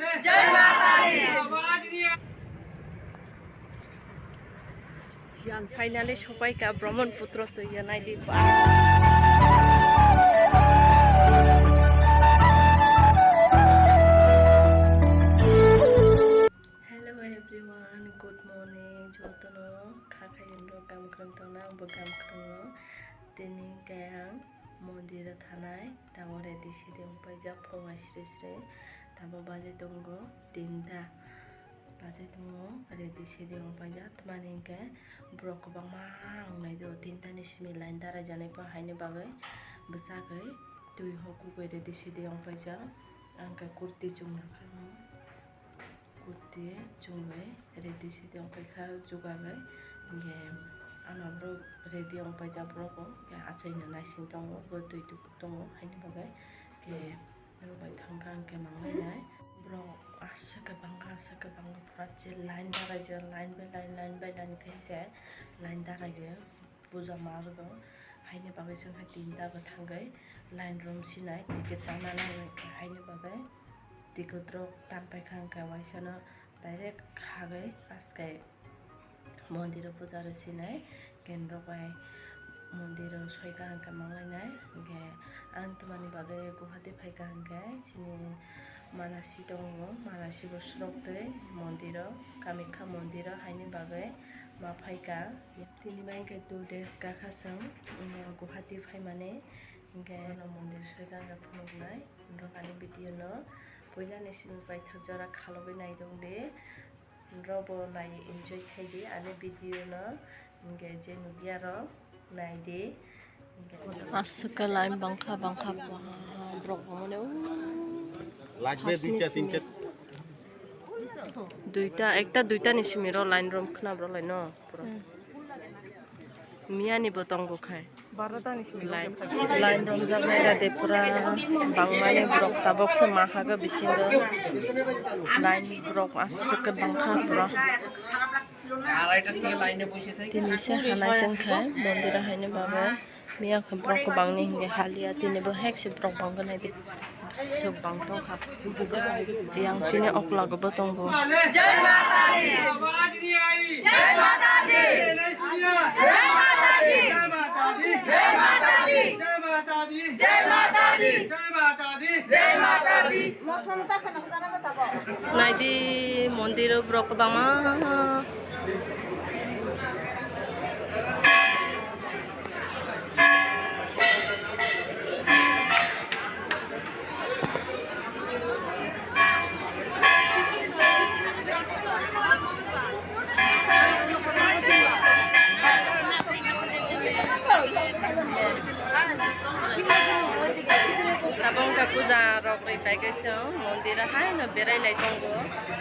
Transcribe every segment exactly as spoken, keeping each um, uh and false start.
Jai Mata Di. Finally sopaikha Brahmanputra twi ya naidi ba. Hello everyone, good morning. Jotono kha khaiyung rok gam kwrwng tongna, ang bo gam kwrwngo. Tini khe ang mondir o thanai, tamo ready sidi wng paijak, phung ai sre sre, tamo bajai tongo tinta, bajai tongo, ready sidi wng paijak. Tamani hinkhe borok kwbangma wng nai do, tinta ni simi line dara janai pha, haini bagwi bwsakwi twi hokugwi ready sidi wng paijak. Ang khe kurti chumya kha. Kurti chumui ready se tong paikha jugagwi, hinkhe ano borok ready wng paijak borok bo, hinkhe achaino naising tongo, bo twi tubuk tongo, haini bagwi hinkhe norok bai thangkha hinkhe manglainai. Borok aswk khe bangkha, aswk khe bangkha, pura je line daraijak, line by line, line by line khe se line daraio. Puja ma rwgo, haini bagwi chwng khe tinta bo thangwi line room sinai ticket tangna nangwi, haini bagwi ticket rok tan paikha, hwnkhe waisano direct khagwi paskhe mondiro puja rw sinai, hwnkhe norok bai mondiro soika hwnkhe manglainai, hwnkhe ang tamani bagwi Guwahati phaikha hwnkhe chini Manasi tongo, Manasi bo srok twi mondiro, Kamikha mondiro haini bagwi ma phaikha. Tini bai hinkhe two days kakha chwng, um, Guwahati phaimani, hinkhe bono mondir soika hwnkhe phunuknai. Norok ani video no puila ni simi paithak jora khalogwi naitongdi. Norok bo nai enjoy khaidi ani video no, hinkhe je nukya rok naidi. Aswk khe line bangkha bangkha borok bo mane. Lagbe hasni duita simi tinta. Duita, ekta duita ni simi ro line rom khna bro lai no pura. Hmm. Miya ni bo tongo khai. Line, line rom jak nai de pura bangmani borok tabok se ma haga bisingo line borok aswk khe bangkha pura. Tini se hanai chwng khe mondir o haino bagwi. Miya khe borok kwbangni hinkhe haliya, tini bo hek se borok bangkha nai di. Swk bang tongkha. Yang chini okla go bo tongo. Jai Mata Di! Jai Mata Di! Jai Mata Di! Jai Mata Di! Jai Mata Di! Jai Mata Di! Jai Mata Di! Jai Mata Di! Naidi, mondiro borok kwbangma. Tabok wngkha puja rok ri pai kaisa mondir o haino berai lai tongo.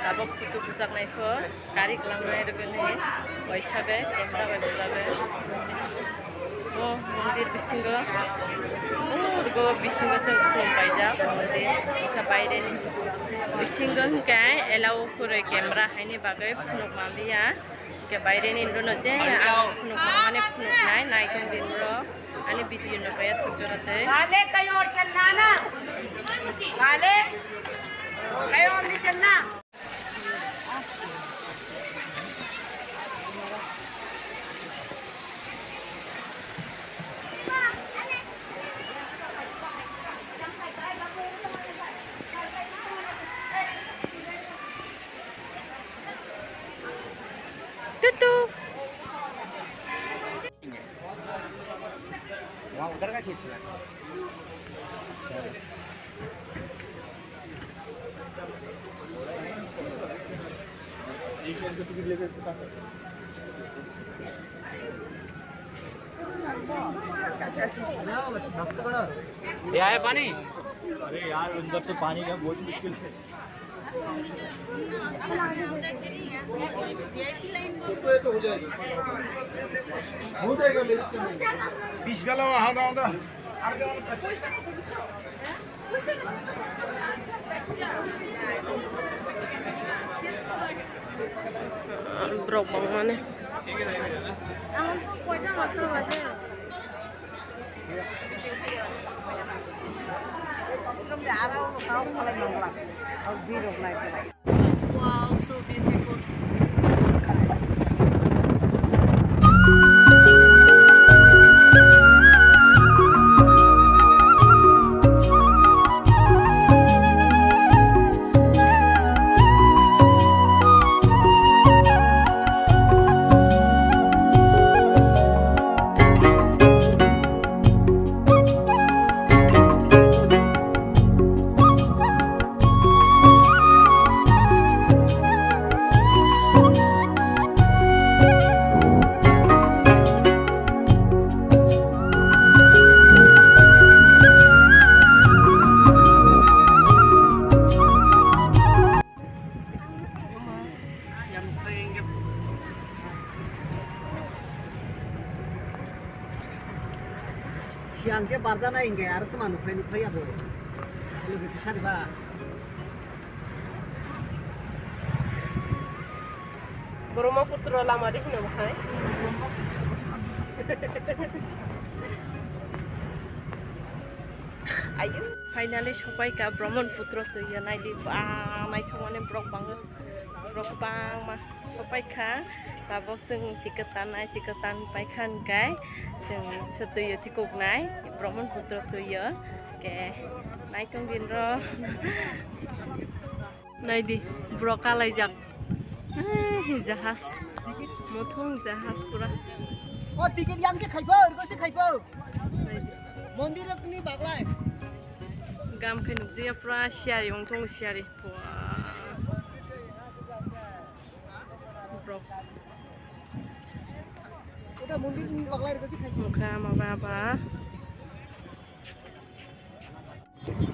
Tabok photo bujaknai pho kari kwlangnai rwgwini waisa bai camera bai bujagwi. O mondir bisingo, o bisingo chwng khulum paijak mondir, wngkha baireni bisingo hwnkhe allow kwrwi camera haini bagwi phunuk manliya. Hwnkhe baireni nrwno je ang phunuk mani phunuknai naitong di nrw ani video no paiya sok jora tei. Kale kayor chalna na. Kale kayor ni chalna. Tutu. वहाँ उधर का खींच ले। ये आया पानी? अरे यार, अंदर तो पानी का बहुत मुश्किल है। बीस वाला वहाँ था, था। Borok bangmani. Wow, so beautiful. Siang je barjana hingke aro tuma nukhai nukhai abo. Logi tisari ba. Brahmaputra lama de hino bahai. Ayo. Finally sopai ka Brahmaputra twi ya naidi ba naithok mani borok bango. Borok bangma sopai kha, tabok chwng ticket tanai, ticket tan pai kha hwnkhe chwng se twi o tikoknai, Brahmaputra twi o, ke naitong din ro. Naidi, borok kalaijak. Eh, jahaj, muthung jahaj pura. O ticket yang se khaipo, urgo se khaipo. Naidi. Mondir ni baglai. Gam khe nukjaya pura siyari, wngthong siyari. Wah. Borok. Mokha maba ba.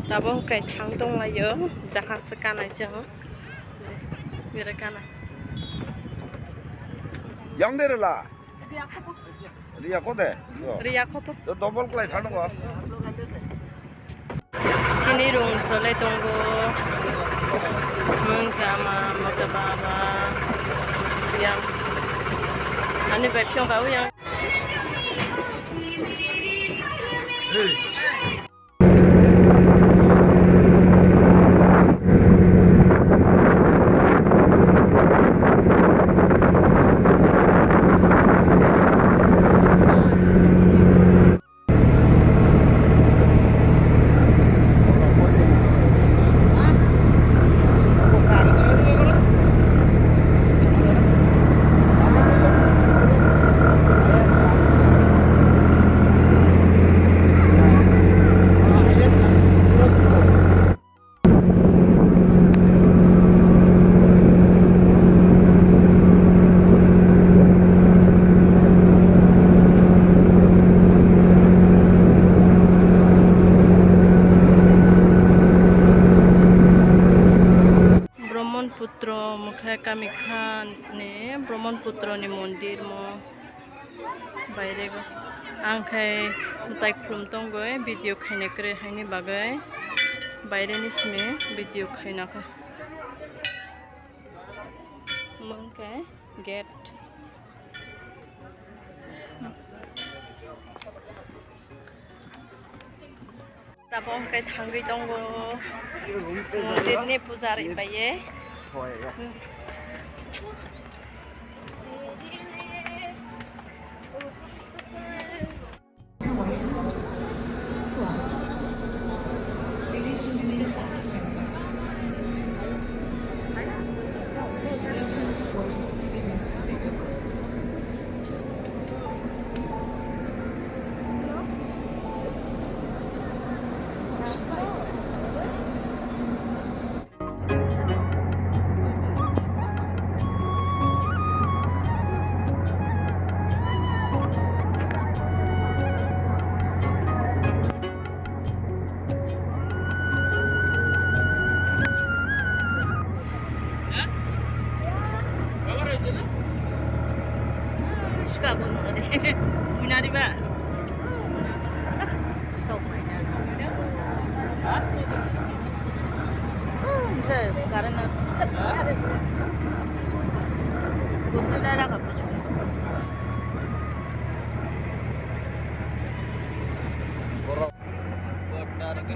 Tabok hwnkhe thang tonglaio, jahaj se kanai chwng. Bere kana. Yang de rela. Riya ko de. Riya ko po. To double klai thano go. Chini rung chole tongo. Mungkha ma mata baba. Yang. Ani bai phiyong ka yang. Brahmanputro mokhe Kamikha ni Brahmanputro ni mondir mo. Bairego ang khai mwtai khulum tongwi video khaina kwrwi haini bagwi baireni simi video khaina kha. Mungkhe gate. Tabok hwnkhe thangwi tongo mondirni pujari bai ye.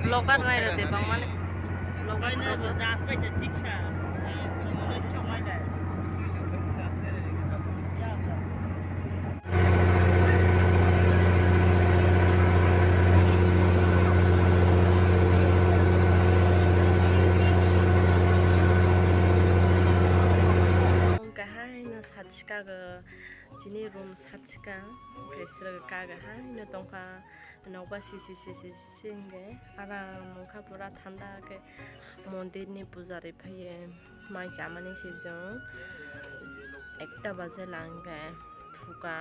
Vlogger nai rw de bangmani. Vlogger nai rw de. Sachikago chini room sachika, hwnkhe srwgo kago haino tongkha, nokbar sisi sisi sisi hwnkhe aram wngkha pura thanda khe. Mondirni pujari phaiye mai chamani sijwng ekta baje lang hwnkhe thuka,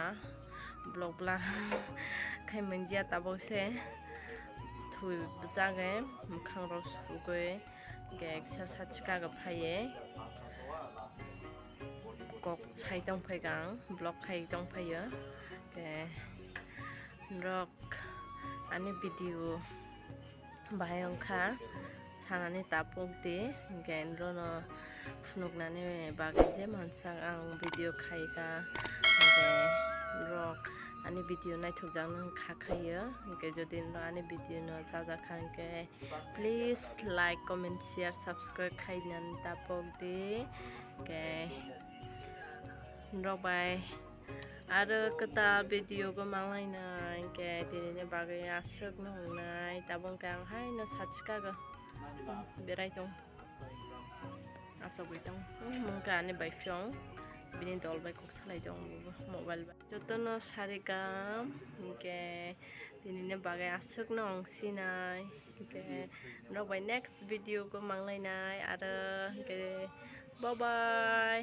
vlog vlog khai manjia tabuk se thui bwchagwi mwkhangrok sugwi hwnkhe eksa sachikago phaiye. Kok sai tongphaikha ang, vlog khai tongphaio. Norok ani video bahai wngkha, sanani tapuk di, hwnkhe norokno phunuknani bagwi je mansak ang video khaikha, hwnkhe norok ani video naithokjaknani kha khaio, hwnkhe jodi norok ani video no chajakha hwnkhe please like, comment, share, subscribe khainani tapok di. Hwnkhe norok bai aro kwtal video go manglainai, hwnkhe tinini bagwi aswkno wngnai. Tabuk hwnkhe ang haino sachikago berai tong, achugwi tong. Hwnkhe ani bai phiyong bini dol bai kok salai tong mobile bai. Jotono sarikam, hwnkhe tinini bagwi aswkno wngsinai, hwnkhe norok bai next video go manglainai aro, hwnkhe bye bye.